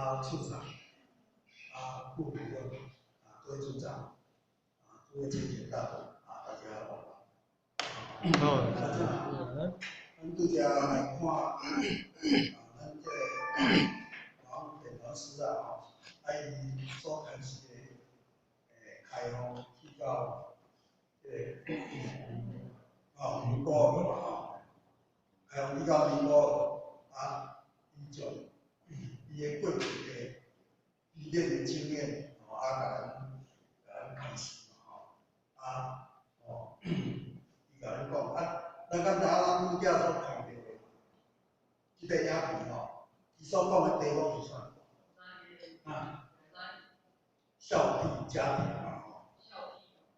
啊，處長，啊，副主任，啊，各位組長，啊，諸位前賢大德，啊，大家好。好，咱拄才來看，啊，咱這個王典老師啊，吼，啊，伊所開始的開放去到這個哦，民國嘛吼，開放去到民國，啊，伊將伊的過去的歷練的經驗，吼，啊，共咱開示嘛吼，啊，哦，伊共咱講，啊，咱剛才咱拄才所看著的這個影片吼，伊所講的題目是啥？啊，孝悌家庭嘛吼，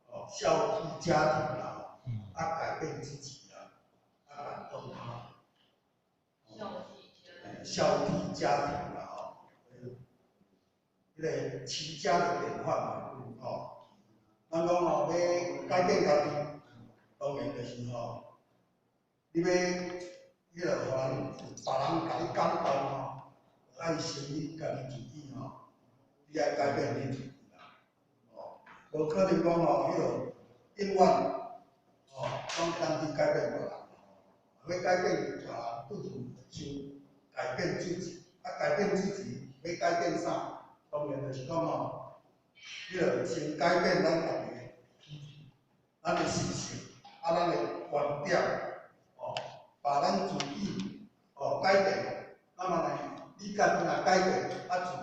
哦，孝悌家庭啦吼，啊，改變自己啦，啊，感動他。孝悌家庭啦吼，彼個齊家的典範嘛，吼，咱講吼欲改變家己，當然就是吼，你欲彼個予人別人共你感動吼，愛承認家己自己吼，你愛改變你自己啦，哦，無可能講吼，彼個永遠吼，攏當去改變別人，欲改變別人，不如先改變自己，啊，改變自己欲改變啥？當然就是講吼，彼個先改變咱家己的脾氣，咱的習性，啊，咱的觀點，哦，把咱自己哦改變，那麼呢，你家己若改變，啊，自